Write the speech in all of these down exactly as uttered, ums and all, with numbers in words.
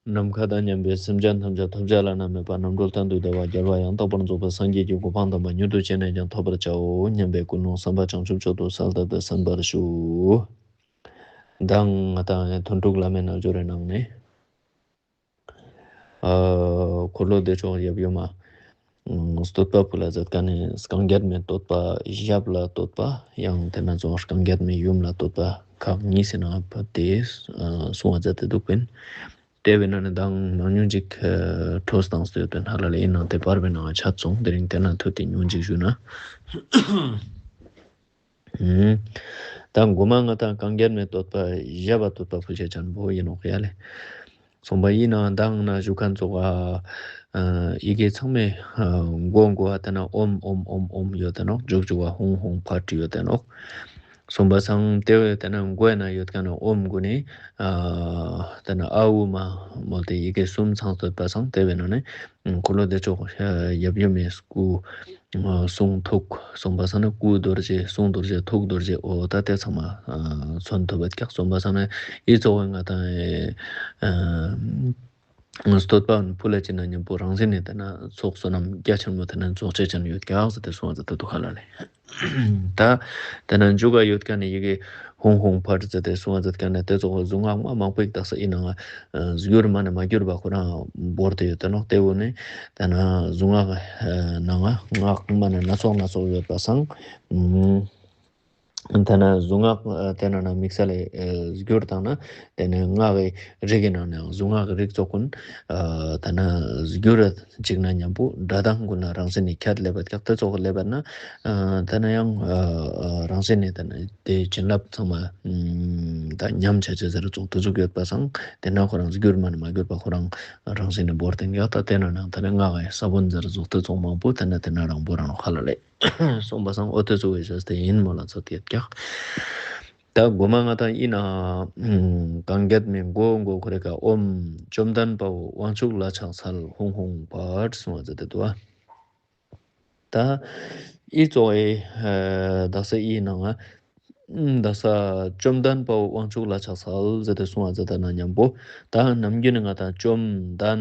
ནམ་མཁའ་དང་མཉམ་པའི་སེམས་ཅན་ཐམས་ཅད་ཐོབ་བྱ་བླ་ན་མེད་པ་རྣམ་གྲོལ་གཏན་དུ་བདེ་བ་རྒྱལ་བ་ཡང་དག་པར་རྫོགས་པའི་སངས་རྒྱས་ཀྱི་གོ་འཕང་དམ་པ་མྱུར་དུ་ཅི་ནས་ཀྱང་ཐོབ་པར་བྱའོ་སྙམ་པའི་ཀུན་སློང་བསམ་པ་བྱང་ཆུབ་མཆོག་ཏུ་གསལ་བཏབ་སྟེ་གསན་པར་ཞུ། མདང་ང་དང་ཐུན་དྲུག་བླ་མའི་རྣལ་འབྱོར་རི་ནང་ནས། ཨ་འཁོར་ལོ་བདེ་མཆོག་ཡབ་ཡུམ་མ། ཨ་བསྟོད་པ་ཕུལ་ལ་མཛད་མཁན་ནི་རྐང་བརྒྱད་མའི་བསྟོད་པ་ཞབས་ལ་བསྟོད་པ་ཡང་དེ་ན་ཚོ་རྐང་བརྒྱད་མའི་ཡུམ་ལ་བསྟོད་པ་ཁག་གཉིས་སི་ནང་ཕབ་སྟེ་ཨ་གསུང་བ་མཛད་དེ་འདུག་པིན། དེ་བས་ན་ནི་མདང་མང་ཉུང་ཅིག་ཨ་འཕྲོས་བཏང་སྟེ་ཡོད་པིན། ཧ་ལ་ལེ་ཡིན་ནང་དེ་བར་བའི་ནང་ཆད་སོང་། དེ་རིང་དེ་ན་ཐུག་སྟེ་ཉུང་ཅིག་ཞུ་ན། ཨུམ། ད་གོ་མ་ང་དང་རྐང་བརྒྱད་མའི་བསྟོད་པ་ཞབས་པ་བསྟོད་པ་ཕུལ་ཅེས་ཅན་པོ་ཡིན་ནོག་ཡ་ལེ། གསུངས་པ་ཡིན་ནའང་མདང་ན་ཞུ་མཁན་ཚོགས་ཨ་ཡི་གེ་ཚང་མའི་ཨ་མགོ་མགོ་བ་དེ་ན་ཨོམ་ཨོམ་ཨོམ་ཨོམ་ཡོད་དེ་ནོག། མཇུག་མཇུག་བ་ཧུང་ཧུང་ཕཊ་ཡོད་དེ་ནོག། གསུངས་པ་སང་དེ་བས་དེ་ན་མགོ་ན་ཡོད་མཁན་ཨོམ་གུན་ནི་ཨ་དེ་ན་ཨ་འུ་མ་མོལ་ཏེ་ཡི་གེ་གསུམ་ཚང་བསྟོད་པ་སང་དེ་བས་ན་ནི། འཁོར་ལོ་བདེ་མཆོག་ཡབ་ཡུམ་མའི་སྐུ་གསུང་ཐུགས་གསུངས་པ་སང་ན་སྐུ་རྡོ་རྗེ་གསུང་རྡོ་རྗེ་ཐུགས་རྡོ་རྗེ་འོ་ད་དེ་ཚང་མ་མཚོན་ཐུབ་པ་ཀྱག། གསུངས་པ་སང་ན་ཨི་ཚོགས་ང་དང་བསྟོད་པ་ཕུལ་ལ་ཅི་ན་མཉམ་པོ་རང་བཞིན་ནི་དེ་ན་ཚོགས་བསོད་ནམས་རྒྱ་ཆེན་མོ་དེ་ན་རྫོགས་ཆེ་ཅན་ཡོད་ཀྱག་ཟེར་ཏེ་གསུངས་པ་ཟེར་ཏེ་འདུག་ཧ་ལ་ལེ། ད་དེ་ན་མཇུག་ག་ཡོད་མཁན་ནི་ཡི་གེ་ཧུང་ཧུང་ཕཊ་ཟེར་ཏེ་གསུངས་པ་ཟེར་མཁན་ནི་དེ་ཚོགས་གཟུངས་སྔགས་མ་མང་པོ་ཞིག་དག་ས་ཡིན་ནའང་བསྒྱུར་མ་ནི་མ་བསྒྱུར་བ་ཁོ་རང་བོར་ཏེ་ཡོད་དེ་ནོག། དེ་བོ་ནི་དེ་ན་གཟུངས་སྔགས་ནང་ང་སྔགས་མ་ནི་སྣ་ཚོགས་སྣ་ཚོགས་ཡོད་པ་སང་། དེ་ན་གཟུངས་སྔགས་དེ་ན་ན་དམིགས་བསལ་ལ་བསྒྱུར་བཏང་ན་དེ་ནི་སྔགས་ཀྱི་རིགས་ཀྱི་ནང་ནས་གཟུངས་སྔགས་ཀྱི་རིགས་ཚོགས་ཀུན་དེ་ན་བསྒྱུར་ཅིག་ན་མཉམ་པོ་སྒྲ་གདངས་ཀུན་ལ་རང་བཞིན་ནི་ཁྱད་ལས་པ་ཀྱག། དེ་ཚོགས་ལས་པ་ན་དེ་ན་ཡང་རང་བཞིན་ནི་དེ་ན་དེ་བྱིན་རླབས་ཚང་མ་ད་ཉམས་ཆ་ཆེ་ཟེར་ཚོགས་དེ་ཚོགས་ཡོད་པ་སང་དེ་ན་ཁོ་རང་བསྒྱུར་མ་ནི་མ་བསྒྱུར་བ་ཁོ་རང་རང་བཞིན་ནི་བོར་ཏེ་ཡོད་ཀྱག། ད་དེ་ན་ནང་དེ་ན་སྔགས་ཀྱི་ས་བོན་ཟེར་ཚོགས་དེ་ཚོགས་མང་པོ་དེ་ན་དེ་ན་རང་བོ་རང་ནོག་ཧ་ལ་ལེ། གསུངས་པ་སང་འོ་དེ་ཚོགས་པའི་ཞེས་ཏེ་ཡིན་མོ་ལ་ཚོགས་ཡོད་ཀྱག། ད་གོ་མ་ང་དང་ཡིན་ན་རྐང་བརྒྱད་མའི་མགོ་མགོ་ཁོ་རེ་ཀ་ཨོམ་བཅོམ་ལྡན་དཔའ་བོ་དབང་ཕྱུག་ལ་ཕྱག་འཚལ་ཧུང་ཧུང་ཕཊ་གསུངས་པ་ཟེར་ཏེ་འདུག་པ། ད་ཨི་ཚོགས་ཨེ་དག་ས་ཨི་ནང་ང་དག་ས་བཅོམ་ལྡན་དཔའ་བོ་དབང་ཕྱུག་ལ་ཕྱག་འཚལ་ཟེར་ཏེ་གསུངས་པ་ཟེར་ཏེ་ན་མཉམ་པོ་ད་ནམ་རྒྱུན་ནི་ང་དང་བཅོམ་ལྡན་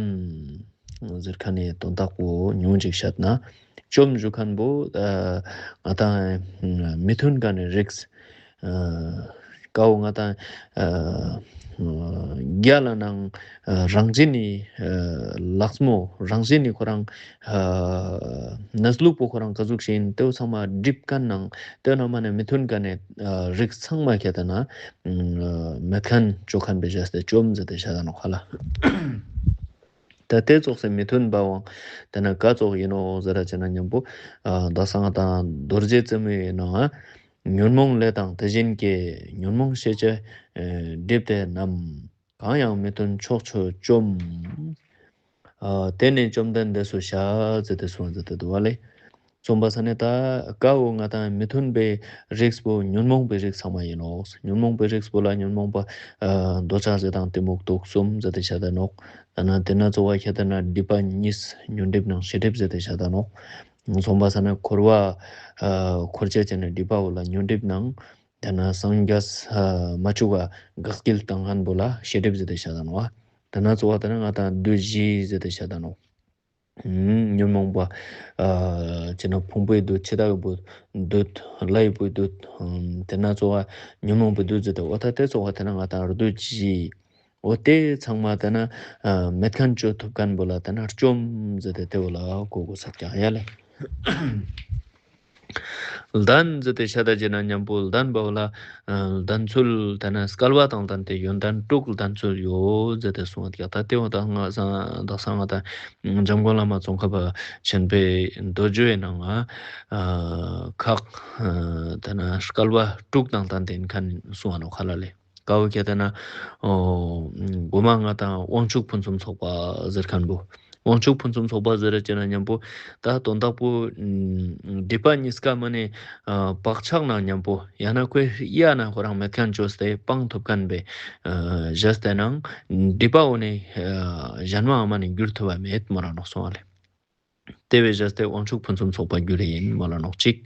ཟེར་མཁན་ནི་དོན་དག་པོ་ཉུང་ཅིག་བཤད་ན་བཅོམ་ཞུ་མཁན་པོ་ང་དང་མི་མཐུན་མཁན་ནི་རིགས་ཀའོ་ང་དང་རྒྱ་ལ་ནང་རང་བཞིན་ནི་ལགས་མོ་རང་བཞིན་ནི་ཁོ་རང་གནས་ལུགས་པོ་ཁོ་རང་ག་ཟུག་ཞིག་ཡིན་དེ་བོ་ཚང་མ་སྒྲིབ་མཁན་ནང་དེ་ན་མ་ནི་མི་མཐུན་མཁན་ནི་རིགས་ཚང་མ་ཁྱེད་ན་མེད་མཁན་བཅོ་མཁན་པའི་ཞེས་ཏེ་བཅོམ་ཟེར་ཏེ་བཤད་ད་ནོག་ཧ་ལ། ད་དེ་ཚོགས་སེ་མི་མཐུན་པའང་དེ་ན་ག་ཚོགས་ཡིན་ནོག་ཟེར་ར་ཅེ་ན་མཉམ་པོ་ད་སང་དང་རྡོ་རྗེ་རྩེ་མོའི་ནང་ཉོན་མོངས་ལས་དང་དེ་བཞིན་སྐྱེ། ཉོན་མོངས་ཤེས་བྱ་སྒྲིབ་སྟེ་རྣམས། གང་ཡང་མི་མཐུན་ཕྱོགས་ཆོས་བཅོམ། དེ་ནི་བཅོམ་ལྡན་འདས་སུ་བྱ་ཟེར་ཏེ་གསུངས་ཟེར་ཏེ་འདུག་པ་ལེ། གསུངས་པ་ས་ནི་ད་ཀའོ་ང་དང་མི་མཐུན་པའི་རིགས་པོ་ཉོན་མོངས་པའི་རིགས་ཚང་མ་ཡིན་ནོག། ཉོན་མོངས་པའི་རིགས་པོ་ལ་ཉོན་མོངས་པ་འདོད་ཆགས་ཞེ་སྡང་གཏི་མུག་དུག་གསུམ་ཟེར་ཏེ་བཤད་ད་ནོག། ད་ན་དེ་ན་གཙོ་བོ་ཁྱད་ད་ན་སྒྲིབ་པ་གཉིས་ཉོན་སྒྲིབ་ནང་ཤེས་སྒྲིབ་ཟེར་ཏེ་བཤད་ད་ནོག། གསུངས་པ་ས་ན་འཁོར་བ་འཁོར་བྱེད་ཅེས་ནི་སྒྲིབ་པ་བོ་ལ་ཉོན་སྒྲིབ་ནང་དེ་ན་སངས་རྒྱས་མ་བཅུག་ག་དགག་སྐྱེལ་བཏང་མཁན་བོ་ལ་ཤེས་སྒྲིབ་ཟེར་ཏེ་བཤད་ད་ནོག། དེ་ན་གཙོ་བོ་དེ་ན་ང་དང་བདུད་བཞི་ཟེར་ཏེ་བཤད་ད་ནོག། ཉོན་མོངས་པ་ཅེ་ན་ཕུང་པོའི་བདུད་འཆི་བདག་གི་བདུད་ལྷའི་བུའི་བདུད་དེ་ན་གཙོ་བོ་ཉོན་མོངས་པའི་བདུད་ཟེར་ཏེ་འོ་ད་དེ་གཙོ་བོ་དེ་ན་ང་དང་བདུད་བཞི། འོ་དེ་ཚང་མ་དེ་ན་མེད་མཁན་བཅོ་ཐུབ་མཁན་བོ་ལ་དེ་ན་བཅོམ་ཟེར་ཏེ་དེ་བོ་ལ་གོ་དགོས་ས་ཀྱང་ཡ་ལེ། ལྡན་ཟེར་ཏེ་བཤད་ད་ཅེ་ན་མཉམ་པོ་ལྡན་པ་བོ་ལ་ལྡན་ཚུལ་དེ་ན་སྐལ་བ་དང་ལྡན་ཏེ་ཡོན་ཏན་དྲུག་ལྡན་ཚུལ་ཡོད་ཟེར་ཏེ་གསུངས་ཀྱག། ད་དེ་བོ་ད་ང་སང་དག་སང་ང་དང་འཇམ་མགོན་བླ་མ་ཙོང་ཁ་པ་ཆེན་པོའི་མདོ་རྒྱུད་ནང་ང་ཁག་དེ་ན་སྐལ་བ་དྲུག་དང་ལྡན་ཏེ་ཡིན་མཁན་གསུངས་པ་ནོག་ཧ་ལ་ལེ། ཀའོ་ཁྱད་དེ་ན་གོ་མ་ང་དང་དབང་ཕྱུག་ཕུན་སུམ་ཚོགས་པ་ཟེར་མཁན་བོ། དབང་ཕྱུག་ཕུན་སུམ་ཚོགས་པ་ཟེར་ར་ཅེ་ན་མཉམ་པོ་ད་དོན་དག་པོ་སྒྲིབ་པ་གཉིས་ཀ་མ་ནི་བག་ཆགས་ནང་མཉམ་པོ་ཡང་ན་ཁོའི་གཡས་ན་ཁོ་རང་མེད་མཁན་བཅོས་ཏེ་སྤང་ཐུབ་མཁན་པའི་ཞེས་ཏེ་ནང་སྒྲིབ་པ་འོ་ནི་གཞན་མ་མ་ནི་འགྱུར་ཐུབ་པ་མེད་མོ་རང་ནོག་གསུངས་པ་ལེ། ཏེ་བས་ཟེར་ཏེ་དབང་ཕྱུག་ཕུན་སུམ་ཚོགས་པ་གྱུར་ཏེ་ཨིན་མོལ་ལ་ནོག་ཅིག།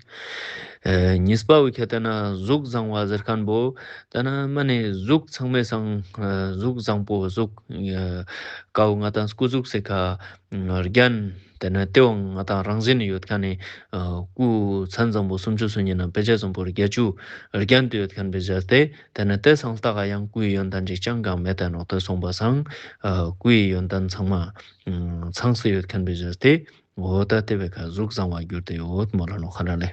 ཨེ་གཉིས་པ་བོ་ཁྱེར་ཏེ་ན་གཟུགས་བཟང་བ་ཟེར་ཁན་བོ་ཏེ་ན་མ་ནེ་གཟུགས་ཚང་མའི་སང་ཨེ་གཟུགས་བཟང་པོ་གཟུགས་ཨེ་ཀ་བོ་ང་དང་སྐུ་གཟུགས་སི་ཁ་རྒྱན་ཏེ་ན་ཏེ་བོ་ང་དང་རང་བཞིན་ཡོད་ཁན་ནི་ཨེ་སྐུ་མཚན་བཟང་པོ་སུམ་ཅུ་སོ་གཉིས་ནང་དཔེ་བྱད་བཟང་པོ་བརྒྱད་ཅུ་རྒྱན་དུ་ཡོད་ཁན་བས་ཟེར་ཏེ་ཏེ་ན་ཏེ་སང་ལྟ་ག་ཡང་སྐུའི་ཡོན་ཏན་ཅིག་ཅང་གང་མེད་ད་ནོག། ཏེ་སོང་པ་སང་ཨ་སྐུའི་ཡོན་ཏན་ཚང་མ་ཚང་སྟེ་ཡོད་ཁན་བས་ཟེར་ཏེ་འོ་ད་ཏེ་བས་ཁ་གཟུགས་བཟང་བ་གྱུར་ཏེ་ཡོད་མོལ་ལ་ནོག་ཁ་ལ་ལེ།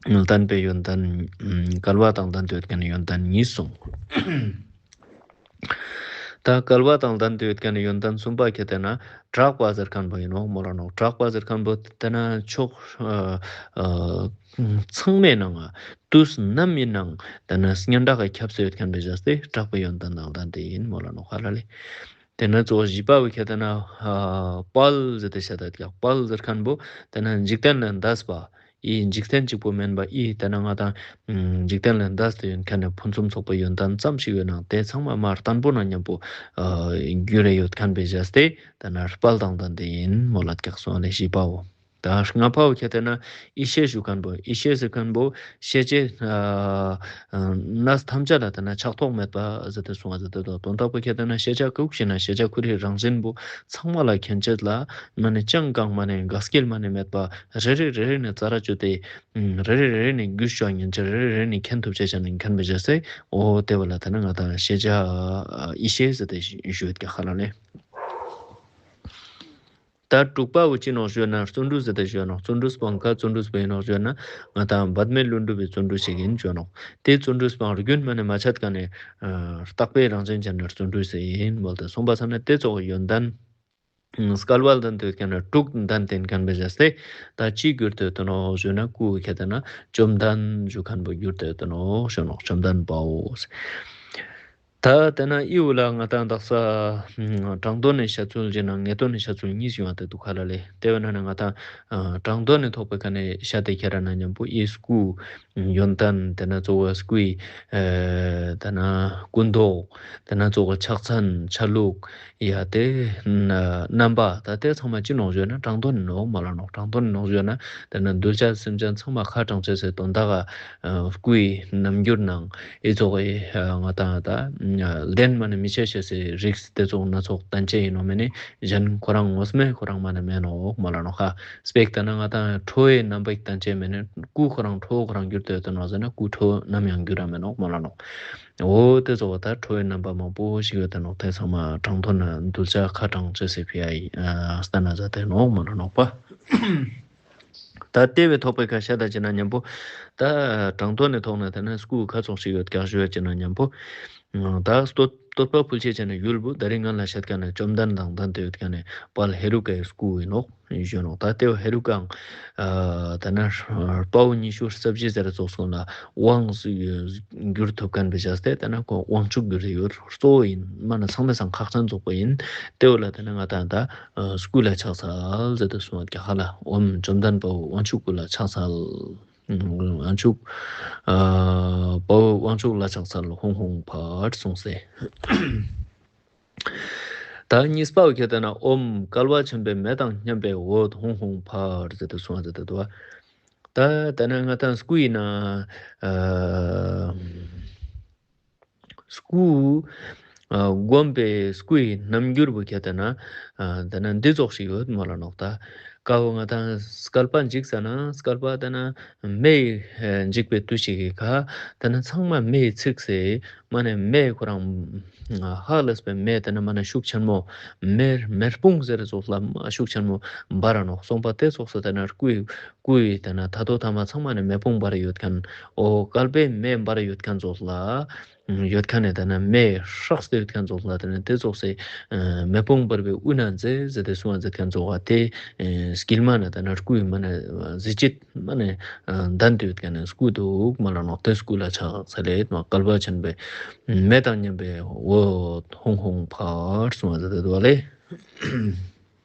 ལྡན་པའི་ཡོན་ཏན་སྐལ་བ་དང་ལྡན་ཏེ་ཡོད་ཁན་ནི་ཡོན་ཏན་གཉིས་སོང་། ད་སྐལ་བ་དང་ལྡན་ཏེ་ཡོད་ཁན་ནི་ཡོན་ཏན་གསུམ་པ་ཁྱེར་ཏེ་ན་གྲགས་པ་ཟེར་ཁན་བོ་ཨིན་ནོག་མོལ་ལ་ནོག། གྲགས་པ་ཟེར་ཁན་བོ་ཏེ་ན་ཕྱོགས་ཨ་ཨ་ཚང་མའི་ནང་ང་དུས་ནམ་ཨིན་ནང་ཏེ་ན་སྙན་གྲགས་ཀྱིས་ཁྱབ་སྟེ་ཡོད་ཁན་བས་ཟེར་ཏེ་གྲགས་པའི་ཡོན་ཏན་དང་ལྡན་ཏེ་ཨིན་མོལ་ལ་ནོག་ཁ་ལ་ལེ། ཏེ་ན་གཙོ་བོ་བཞི་པ་བོ་ཁྱེར་ཏེ་ན་ཨ་དཔལ་ཟེར་ཏེ་བཤད་ད་ཀྱག། དཔལ་ཟེར་ཁན་བོ་ཏེ་ན་འཇིག་རྟེན་ལས་འདས་པ་ཨི་འཇིག་རྟེན་གཅིག་པོ་མན་པ་ཨི་ཏེ་ན་ང་དང་འཇིག་རྟེན་ལས་འདས་ཏེ་ཡོད་ཁན་ནི་ཕུན་སུམ་ཚོགས་པའི་ཡོན་ཏན་ཙམ་ཞིག་ཡོད་ནའང་ཏེ་ཚང་མ་མ་བརྟན་པོ་ནང་ཉམ་པོ་ཨ་གྱུར་ཏེ་ཡོད་ཁན་བས་ཟེར་ཏེ་ཏེ་ན་དཔལ་དང་ལྡན་ཏེ་ཨིན་མོལ་ལ་ཀྱག་སོང་ལེ། བཞི་པ་བོ། ད་ལྔ་པ་བོ་ཁྱེར་ཏེ་ན་ཡེ་ཤེས་ཞུ་ཁན་བོ། ཡེ་ཤེས་ཟེར་ཁན་བོ་ཤེས་བྱའི་ཨ་ཨ་གནས་ཐམས་ཅད་ལ་ཏེ་ན་ཆགས་ཐོགས་མེད་པ་ཟེར་ཏེ་གསུངས་པ་ཟེར་ཏེ་དོན་དག་པོ་ཁྱེར་ཏེ་ན་ཤེས་བྱ་གུག་ཤིག་ན་ཤེས་བྱ་ཁོ་རའི་རང་བཞིན་བོ་ཚང་མ་ལ་མཁྱེན་ཅེས་ལ་མ་ནེ་ཅང་གང་མ་ནེ་འགལ་སྐྱེལ་མ་ནེ་མེད་པ་རེ་རེ་རེ་རེ་ནེ་ཙ་ར་ཅོས་ཏེ་རེ་རེ་རེ་རེ་ནེ་རྒྱུས་ཤོག་ཉན་ཅེས་རེ་རེ་རེ་ནེ་མཁྱེན་ཐུབ་ཅེས་ཅན་ནི་མཁྱེན་པའི་རྗེས་སུ་འོ་ཏེ་བོ་ལ་ཏེ་ན་ང་དང་ཤེས་བྱ་ཡེ་ཤེས་ཟེར་ཏེ་ཞུ་ཡོད་ཀྱག་ཁ་ལ་ལེ། ད་དྲུག་པ་བོ་ཅི་ནོག་ཞུ་ན་བརྩོན་འགྲུས་ཟེར་ཏེ་ཞུ་ནོག། བརྩོན་འགྲུས་སྤང་ཁ་བརྩོན་འགྲུས་སྤེལ་ནོག་ཞུ་ན་ང་དང་བར་མེད་ལྷུན་གྲུབ་པའི་བརྩོན་འགྲུས་ཤིག་ཨིན་ཞུ་ནོག། ཏེ་བརྩོན་འགྲུས་སྤང་རྒྱུན་མ་ནེ་མ་ཆད་ཁན་ནི་ཨ་རྟག་པའི་རང་བཞིན་ཅན་ནི་བརྩོན་འགྲུས་ཤིག་ཨིན་མོལ་ཏེ་སོང་པ་སང་ན་ཏེ་ཙོགས་ཡོན་ཏན་སྐལ་བ་ལྡན་ཏེ་ཡོད་ཁན་ནི་དྲུག་ལྡན་ཏེ་ཨིན་ཁན་བས་ཟེར་ཏེ་ད་ཅི་གྱུར་ཏེ་ཡོད་ནོག་ཞུ་ན་སྐུ་ཁྱེར་ཏེ་ན་བཅོམ་ལྡན་ཞུ་ཁན་བོ་གྱུར་ཏེ་ཡོད་ནོག་ཞུ་ནོག། བཅོམ་ལྡན་དཔའ་བོ། ད་ཏེ་ན་ཨི་བོ་ལ་ང་དང་དག་ས་དྲང་དོན་ནི་བཤད་ཚུལ་ཟེར་ན་ངེས་དོན་ནི་བཤད་ཚུལ་གཉིས་ཡོང་བ་ཏེ་དུག་ཁ་ལ་ལེ། ཏེ་བོ་ན་ནི་ང་དང་ཨ་དྲང་དོན་ནི་ཐོག་པའི་ཁ་ནེ་བཤད་དེ་ཁྱེར་ན་ཉམ་པོ་ཨི་སྐུ་ཡོན་ཏན་ཏེ་ན་གཙོ་བོ་སྐུའི་ཨེ་ཏེ་ན་སྐུ་མདོག་ཏེ་ན་གཙོ་བོ་ཕྱག་མཚན་ཆ་ལུགས་ཡ་ཏེ་རྣམ་པ་ད་ཏེ་ཚང་མ་ཅི་ནོག་ཞུ་ན་དྲང་དོན་ནི་ནོག་མོལ་ལ་ནོག། དྲང་དོན་ནི་ནོག་ཞུ་ན་ཏེ་ན་གདུལ་བྱ་སེམས་ཅན་ཚང་མ་ཁ་དྲང་ཅེས་སི་དོན་དག་ག་སྐུའི་རྣམ་འགྱུར་ནང་ཨི་ཙོགས་ཨེ་ང་དང་ད་ལྡན་མ་ནེ་མི་ཆ་ཤེས་སི་རིགས་ཏེ་ཙོགས་སྣ་ཚོགས་སྟན་ཅེས་ཨིན་ནོག། མ་ནེ་གཞན་ཁོ་རང་ངོ་མ་ཁོ་རང་མ་ནེ་མེན་ནོག་མོལ་ལ་ནོག་ཁ། སྤེར་ན་ང་དང་ཁྲོ་བོའི་རྣམ་པ་ཞིག་སྟན་ཅེས་མ་ནེ་སྐུ་ཁོ་རང་ཁྲོ་བོ་ཁོ་རང་གྱུར་ཏེ་ཡོད་ནོག་ཟེར་ན་སྐུ་ཁྲོ་བོ་ནམ་ཡང་གྱུར་ར་མེན་ནོག་མོལ་ལ་ནོག། འོ་ཏེ་ཙོགས་ད་ཁྲོ་བོའི་རྣམ་པ་མང་པོ་ཞིག་ཡོད་ནོག། ཏེ་ཚང་མ་དྲང་དོན་ན་གདུལ་བྱ་ཁ་དྲང་ཅེས་སི་ཕི་ཡ་ཨ་སྟན་ན་ཛད་དེ་ནོག་མོལ་ལ་ནོག་པ། ད་ཏེ་བོའི་ཐོག་པའི་ཁ་ཤ་ད་ཅི་ན་ཉམ་པོ་ད་དྲང་དོན་ནི་ཐོག་ནེ་ཏེ་ན་སྐུ་ཁ་ཙོགས་ཤིག་ཡོད་ཀྱག་ཞུ་ཡོད་ཅི་ན་ཉམ་པོ་ད་བསྟོད་བསྟོད་པ་ཕུལ་ཅེས་ཅན་ནི་ཡུལ་བོ་ད་རིང་ང་ལ་བཤད་ཁན་ནི་བཅོམ་ལྡན་དང་ལྡན་ཏེ་ཡོད་ཁན་ནི་དཔལ་ཧེ་རུ་ཀའི་སྐུ་ཨིན་ནོག་ཞུ་ནོག། ད་ཏེ་བོ་ཧེ་རུ་ཀའང་ཨ་ཏེ་ན་དཔའ་བོ་ཉི་ཤུ་རྩ་བཞི་ཟེར་ཙོགས་སོང་ལ་དབང་གྱུར་ཐུབ་ཁན་བས་ཟེར་ཏེ་ཏེ་ན་ཁོ་དབང་ཕྱུག་གྱུར་ཏེ་ཡོད། གཙོ་བོ་ཨིན་མ་ནེ་ཚང་མའི་སང་ཁག་ཅན་ཙོགས་པོ་ཨིན། ཏེ་བོ་ལ་ཏེ་ན་ང་དང་ད་སྐུ་ལ་ཕྱག་འཚལ་ཟེར་ཏེ་གསུངས་པ་ཀྱག་ཧ་ལ། ཨོཾ་བཅོམ་ལྡན་དཔའ་བོ་དབང་ཕྱུག་སྐུ་ལ་ཕྱག་འཚལ། དབང་ཕྱུག་ཨ་དཔའ་བོ་དབང་ཕྱུག་ལ་ཕྱག་འཚལ་ཧཱུྃ་ཧཱུྃ་ཕཊ་གསུངས་སེ། ད་གཉིས་པ་བོ་ཁྱེར་ཏེ་ན་ཨོཾ་བསྐལ་པ་ཆེན་པོའི་མེ་དང་མཉམ་པའི་འོད་ཧཱུྃ་ཧཱུྃ་ཕཊ་ཟེར་ཏེ་གསུངས་ཟེར་ཏེ་འདུག་པ། ད་ཏེ་ན་ང་དང་སྐུ་ཨིན་ན་ཨ་སྐུ་ཨ་བསྒོམ་པའི་སྐུའི་རྣམ་འགྱུར་བོ་ཁྱེར་ཏེ་ན་ཨ་ཏེ་ན་འདི་ཙོགས་ཤིག་ཡོད་མོལ་ལ་ནོག། ད་ཀ་བོ་ང་དང་བསྐལ་པ་འཇིག་ས་ན་བསྐལ་པ་ཏེ་ན་མེ་ཡི་འཇིག་པའི་དུས་ཤིག་གི་ཁ་ཏེ་ན་ཚང་མ་མེ་ཡིས་ཚིག་སེ་མ་ནེ་མེ་ཁོ་རང་ཧ་ལས་པའི་མེ་ཏེ་ན་མ་ནེ་ཤུགས་ཆེན་མོ་མེ་མེ་དཔུང་ཟེར་ཙོགས་ལ་མ་ཤུགས་ཆེན་མོ་འབར་ར་ནོག། སོང་པ་ཏེ་ཙོགས་སེ་ཏེ་ན་སྐུའི་སྐུའི་ཏེ་ན་ཐ་དོ་ཐ་མ་ཚང་མ་ནེ་མེ་དཔུང་འབར་ཡོད་ཁན་འོ་བསྐལ་པའི་མེ་འབར་ཡོད་ཁན་ཙོགས་ལ་ཡོད་ཁན་ནི་ཏེ་ན་མེ་སྲེག་སྟེ་ཡོད་ཁན་ཙོགས་ལ་ཏེ་ན་ཏེ་ཙོགས་སེ་མེ་དཔུང་འབར་བའི་དབུས་ན་མཛེས་ཟེར་ཏེ་གསུངས་པ་མཛད་ཁན་ཙོགས་པ་ཏེ་དཀྱིལ་མ་ན་ཏེ་ན་སྐུའི་མ་ནེ་གཟི་བརྗིད་མ་ནེ་ལྡན་ཏེ་ཡོད་ཁན་ནི་སྐུ་འདུག་མོལ་ལ་ནོག། ཏེ་སྐུ་ལ་ཕྱག་འཚལ་ལེ་བསྐལ་པ་ཆེན་པོའི་མེ་དང་མཉམ་པའི་འོད་ཧཱུྃ་ཧཱུྃ་ཕཊ་གསུངས་པ་མཛད་དེ་འདུག་པ་ལེ།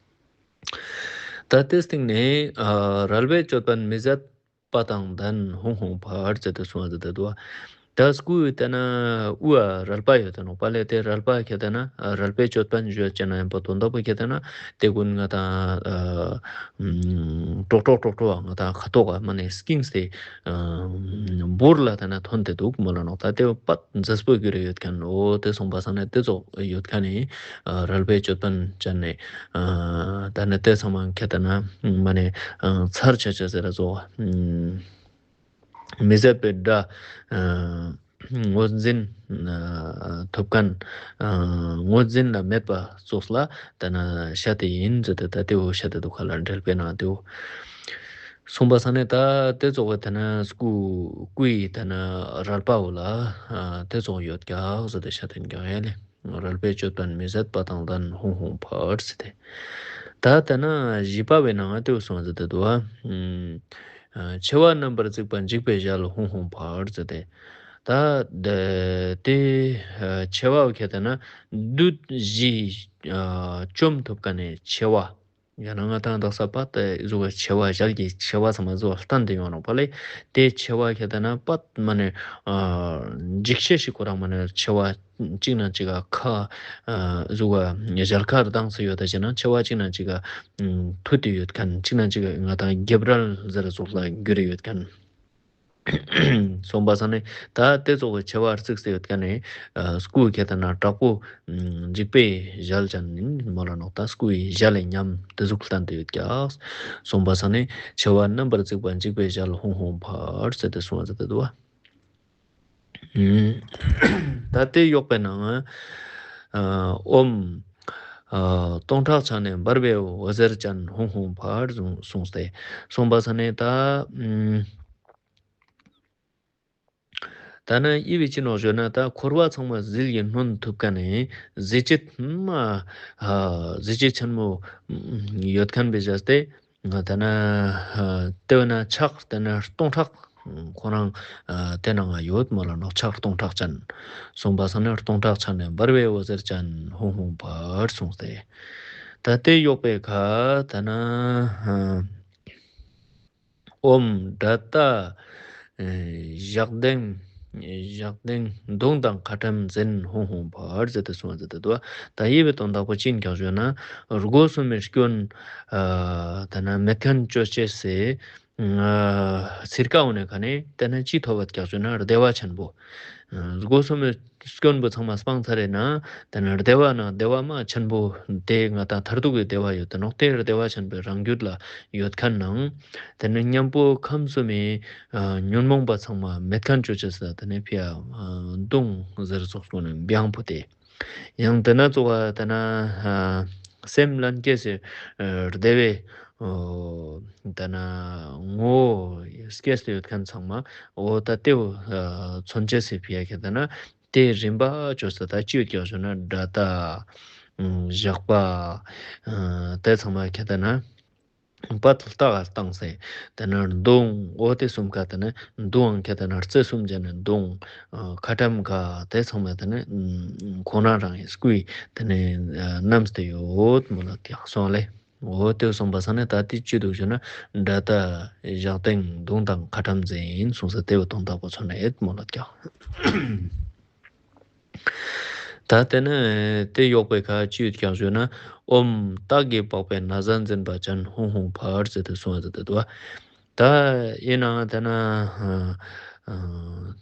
ད་ཏེའི་སྟེང་ནེ་ཨ་རལ་པའི་ཅོད་པན་མི་ཟད་པ་དང་ལྡན་ཧཱུྃ་ཧཱུྃ་ཕཊ་ཟེར་ཏེ་གསུངས་པ་མཛད་དེ་འདུག་པ། ད་སྐུ་ཡོད་ན་དབུ་ཨ་རལ་པ་ཡོད་དེ་ནོག་པ་ལེ། དེ་རལ་པ་ཁེ་ཏེ་ན་རལ་པའི་ཅོད་པན་ཞུ་ཅེ་ན་ཡིན་པ་དོན་དག་པོ་ཁེ་ཏེ་ན་དེ་ཀུན་ང་དང་ཀྲོག་ཀྲོག་ཀྲོག་ཀྲོག་ང་དང་ཁ་ཐོག་ག་མ་ནེ་སྐྱིངས་ཏེ་འབུར་ལ་ཏེ་ན་ཐོན་ཏེ་འདུག་མོལ་ལ་ནོག། ད་དེ་བོ་པད་མཛེས་པོ་གྱུར་ཡོད་ཁན་འོ་དེ་སོང་པ་སང་ནེ་དེ་ཙོགས་ཡོད་ཁན་ནི་རལ་པའི་ཅོད་པན་ཅན་ནི་ད་ནི་དེ་ཚང་མ་ཁེ་ཏེ་ན་མ་ནེ་ཚར་ཆ་ཆ་ཟེར་ར་ཙོགས། མི་ཟད་པའི་སྒྲ་ངོས་འཛིན་ཐུབ་ཁན་ངོས་འཛིན་ལ་མེད་པ་ཙོགས་ལ་ད་ན་ཤད་དེ་ཡིན་ཟེར་ཏེ་ད་དེ་བོ་ཤད་དེ་འདུག་ཁ་ལ་འགྲེལ་པའི་ནང་དེ་བོ། སོང་པ་སང་ནེ་ད་དེ་ཙོགས་པ་ད་ན་སྐུ་སྐུའི་ད་ན་རལ་པ་བོ་ལ་དེ་ཙོགས་ཡོད་ཀྱག་ཟེར་ཏེ་ཤད་དེ་ཀྱག་ཡ་ལེ། རལ་པའི་ཅོད་པན་མི་ཟད་པ་དང་ལྡན་ཧཱུྃ་ཧཱུྃ་ཕཊ་ཟེར་ཏེ། ད་ད་ན་བཞི་པ་བོའི་ནང་ང་དེ་བོ་སོང་ཟེར་ཏེ་འདུག་པ། མཆེ་བ་རྣམ་པར་གཙིགས་པ་འཇིགས་པའི་ཞལ་ཧཱུྃ་ཧཱུྃ་ཕཊ་ཟེར་ཏེ། ད་དེ་མཆེ་བ་ཁེ་ཏེ་ན་བདུད་བཞི་བཅོམ་ཐུབ་ཁན་ནི་མཆེ་བ། ཡང་ན་ང་དང་དག་ས་པད་ཟུག་གི་མཆེ་བ་ཞལ་གྱི་མཆེ་བ་ཚང་མ་ཟུག་བསྟན་ཏེ་ཡོང་ནོག་པ་ལེ། དེ་མཆེ་བ་ཁེ་ཏེ་ན་པད་མ་ནེ་འཇིགས་ཤེས་ཤིག་ཁོ་རང་མ་ནེ་མཆེ་བ་གཅིག་ན་གཅིག་ག་ཁ་ཟུག་ག་ཞལ་ཁ་གདངས་སེ་ཡོད་ད་ཅེ་ན་མཆེ་བ་གཅིག་ན་གཅིག་ག་མཐུད་དེ་ཡོད་ཁན་གཅིག་ན་གཅིག་ག་ང་དང་རྒྱབ་རལ་ཟེར་ཙོགས་ལ་གྱུར་ཡོད་ཁན། སོང་པ་སང་ནེ་ད་དེ་ཙོགས་པའི་མཆེ་བ་གཙིགས་སེ་ཡོད་ཁན་ནི་སྐུ་ཁེ་ཏེ་ན་དྲག་པོ་འཇིགས་པའི་ཞལ་ཅན་ཡིན་མོལ་ལ་ནོག། ད་སྐུའི་ཞལ་ལས་ཉམས་དེ་ཟུག་བསྟན་ཏེ་ཡོད་ཀྱག། སོང་པ་སང་ནེ་མཆེ་བ་རྣམ་པར་གཙིགས་པ་འཇིགས་པའི་ཞལ་ཧཱུྃ་ཧཱུྃ་ཕཊ་ཟེར་ཏེ་སོང་ཟེར་ཏེ་འདུག་པ། ད་དེ་ཡོག་པའི་ནང་ང་ཨོཾ་སྟོང་ཕྲག་ཕྱག་ནི་འབར་བའི་འོད་ཟེར་ཅན་ཧཱུྃ་ཧཱུྃ་ཕཊ་གསུངས་ཏེ། སོང་པ་སང་ནེ་ད་ད་ན་ཡི་བི་ཅི་ནོག་ཞུ་ན་ད་འཁོར་བ་ཚང་མ་ཟིལ་གྱིས་གནོན་ཐུབ་ཁན་ནི་གཟི་བརྗིད་མ་གཟི་བརྗིད་ཆེན་མོ་ཡོད་ཁན་བེ་ཞག་སྟེ། ད་ན་དེ་བས་ན་ཕྱག་དེ་ན་སྟོང་ཕྲག་ཁོ་རང་དེ་ནང་ང་ཡོད་མོལ་ལ་ནོག། ཕྱག་སྟོང་ཕྲག་ཅན། སོང་པ་སང་ནེ་སྟོང་ཕྲག་ཕྱག་ནི་འབར་བའི་འོད་ཟེར་ཅན་ཧཱུྃ་ཧཱུྃ་ཕཊ་གསུངས་ཏེ། ད་དེ་ཡོག་པའི་ཁ་ད་ན་ཨོཾ་དགྲ་སྟ་ཞགས་གདེངས་ཞགས་གདེངས་མདུང་དང་ཁ་ཊྭཱཾ་འཛིན་ཧཱུྃ་ཧཱུྃ་ཕཊ་ཟེར་ཏེ་གསུངས་ཟེར་ཏེ་འདུག། ད་ཡི་བི་དོན་དག་པོ་ཅི་ཡིན་ཀྱག་ཞུ་ན་སྒོ་གསུམ་མི་སྐྱོན་ད་ན་མེད་ཁན་ཅོ་ཅེས་སི་ཚིར་ཀ་འོ་ནེ་ཁ་ནེ་ད་ན་ཅི་ཐོབ་བད་ཀྱག་ཞུ་ན་བདེ་བ་ཆེན་པོ། སྒོ་གསུམ་མི་སྐྱོན་པོ་ཚང་མ་སྤངས་ཚར་རེ་ན་ད་ན་བདེ་བ་ན་བདེ་བ་མ་ཆེན་པོ་དེ་ང་དང་མཐར་ཐུག་གི་བདེ་བ་ཡོད་དེ་ནོག། དེ་བདེ་བ་ཆེན་པོའི་རང་རྒྱུད་ལ་ཡོད་ཁན་ནང་དེ་ནི་མཉམ་པོ་ཁམས་གསུམ་མི་ཉོན་མོངས་པ་ཚང་མ་མེད་ཁན་ཅོ་ཅེས་ལ་དེ་ནི་ཕི་ཡ་མདུང་ཟེར་ཙོགས་པོ་ནི་བེང་པོ་དེ། ཡང་དེ་ན་ཙོགས་པ་དེ་ན་སེམས་ལྷན་སྐྱེས་སི་བདེ་བའི་དེ་ན་ངོ་བོ་སྐྱེས་ཏེ་ཡོད་ཁན་ཚང་མ་འོ་ད་དེ་བོ་མཚོན་ཅེས་སི་ཕི་ཡ་ཁེ་ཏེ་ན་དེ་རིམ་པ་ཅོས་ཏེ་ད་ཅི་ཡོད་ཀྱག་ཞུ་ན་དགྲ་སྟ་ཞགས་པ་དེ་ཚང་མ་ཁེ་ཏེ་ན་པད་ལྟག་ག་བཏང་སེ་དེ་ན་མདུང་འོ་དེ་གསུམ་ཀ་དེ་ན་མདུང་ཁེ་ཏེ་ན་རྩེ་གསུམ་ཅན་ནི་མདུང་ཁ་ཊྭཱཾ་ག་དེ་ཚང་མ་དེ་ན་ཁོ་ན་རང་ངི་སྐུའི་དེ་ན་བསྣམས་ཏེ་ཡོད་མོལ་ལ་ཀྱག་སོང་ལེ། འོ་དེ་གསུངས་པ་སང་ནེ་ད་དེ་ཅི་འདུག་ཞུ་ན་དགྲ་སྟ་ཞགས་གདེངས་མདུང་དང་ཁ་ཊྭཱཾ་འཛིན་གསུངས་ས་དེ་བོ་དོན་དག་པོ་མཚོན་ན་ཡོད་མོལ་ལ་ཀྱག། ད་དེ་ན་དེ་ཡོག་པའི་ཁ་ཅི་ཡོད་ཀྱག་ཞུ་ན་ཨོཾ་སྟག་གི་པགས་པའི་ན་བཟའ་འཛིན་པ་ཅན་ཧཱུྃ་ཧཱུྃ་ཕཊ་ཟེར་ཏེ་གསུངས་ས་དེ་འདུག་པ། ད་ཡིན་ནའང་དེ་ན་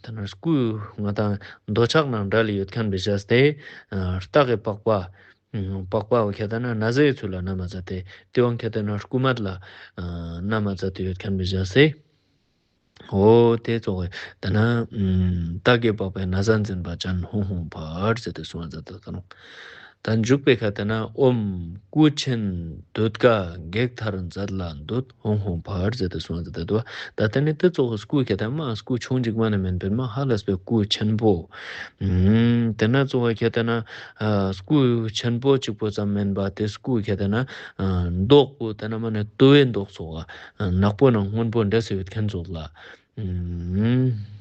དེ་ན་སྐུ་ང་དང་འདོད་ཆགས་ནང་འདྲ་ལ་ཡོད་ཁན་བེ་ཞག་སྟེ་སྟག་གི་པགས་པ་པགས་པའོ་ཁེ་ཏེ་ན་ན་བཟའི་ཚུལ་ལ་བསྣམས་མཛད་དེ་དེ་བོ་ཁེ་ཏེ་ན་རྐུ་མ་ལ་བསྣམས་མཛད་དེ་ཡོད་ཁན་བེ་ཞག་སྟེ། འོ་དེ་ཙོགས་དེ་ན་སྟག་གི་པགས་པའི་ན་བཟའ་འཛིན་པ་ཅན་ཧཱུྃ་ཧཱུྃ་ཕཊ་ཟེར་ཏེ་གསུངས་མཛད་དེ་ད་ནོག། ད་འཇུག་པའི་ཁ་དེ་ན་ཨོཾ་སྐུ་ཆེན་བདུད་དཀར་བགེགས་མཐར་མཛད་ལ་འདུད་ཧཱུྃ་ཧཱུྃ་ཕཊ་ཟེར་ཏེ་གསུངས་མཛད་དེ་འདུག། ད་དེ་ནི་དེ་ཙོགས་སྐུ་ཁེ་ཏེ་མ་སྐུ་ཆུང་ཅིག་མ་ནེ་མེན་པིན་མ་ཧ་ལས་པའི་སྐུ་ཆེན་པོ། དེ་ན་ཙོགས་ཁེ་ཏེ་ན་སྐུ་ཆེན་པོ་གཅིག་པོ་ཙམ་མེན་པ་དེ་སྐུ་ཁེ་ཏེ་ན་མདོག་པོ་དེ་ན་མ་ནེ་དུ་བའི་མདོག་ཙོགས་ནག་པོ་ནང་སྔོན་པོ་འདྲེས་སེ་ཡོད་ཁན་ཙོགས་ལ།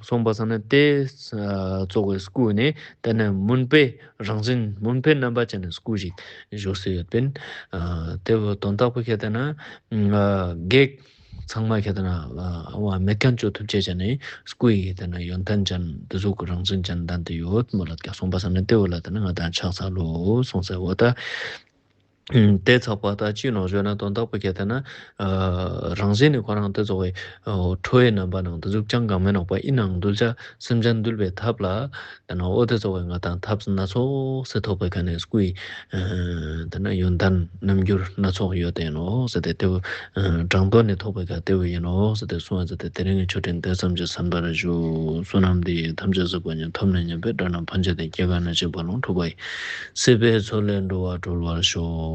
སོང་པ་སང་ནེ་དེ་ཙོགས་སི་སྐུ་ནི་དེ་ནི་མུན་པའི་རང་བཞིན་མུན་པའི་རྣམ་པ་ཅན་ནི་སྐུ་ཞིག་བཞུགས་སེ་ཡོད་པིན། དེ་བོ་དོན་དག་པོ་ཁེ་ཏེ་ན་བགེགས་ ཚང་མ་ཁྱེད་ན་བ་མེད་ཁན་ཅོ་ཐུབ་ཅེས་ཅན་ནི་སྐུའི་དེ་ན་ཡོན་ཏན་ཅན་དེ་ཟུག་རང་བཞིན་ཅན་ལྡན་ཏེ་ཡོད་མོལ་ལ་ཀྱག་སོང་པ་ས་ནི་དེ་བོ་ལ་དེ་ན་ང་དང་ཕྱག་འཚལ་ལོ་གསུངས་ས་འོ་ད། དེ་ཚགས་པ་ད་ཅི་ནོག་ཞུ་ན་དོན་དག་པོ་ཁྱེད་དེ་ན་རང་བཞིན་ནི་ཁོ་རང་དེ་ཚོ་བའི་ཁྲོ་བའི་རྣམ་པ་ནང་དེ་ཟུག་ཅང་གང་མེད་ནོག་པ་ཨིན་ནའང་གདུལ་བྱ་སེམས་ཅན་འདུལ་བའི་ཐབས་ལ་དེ་ན་འོ་དེ་ཚོ་བའི་ང་དང་ཐབས་སྣ་ཚོགས་སེ་ཐོབ་པའི་ཁ་ནས་སྐུའི་དེ་ན་ཡོན་ཏན་རྣམ་འགྱུར་སྣ་ཚོགས་ཡོད་དེ་ནོག་ཟེར་ཏེ་དེ་བོ་དྲང་དོན་ནི་ཐོབ་པའི་ཁ་དེ་བོ་ཨིན་ནོག་ཟེར་ཏེ་གསུངས་ཟེར་ཏེ་དེ་རིང་གི་ཆོས་འབྲེལ་དེ་ཙམ་གྱིས་གསན་པར་ཞུ། བསོད་ནམས་འདི་ཡིས་ཐམས་ཅད་གཟིགས་པ་ཉིད། ཐོབ་ནས་ཉེས་པའི་དགྲ་རྣམས་ཕམ་བྱས་ཏེ། སྐྱེ་རྒ་ན་འཆིའི་རྦ་ཀློང་འཁྲུགས་པ་ཡི། སྲིད་པའི་མཚོ་ལས་འགྲོ་བ་སྒྲོལ་བར་ཤོག།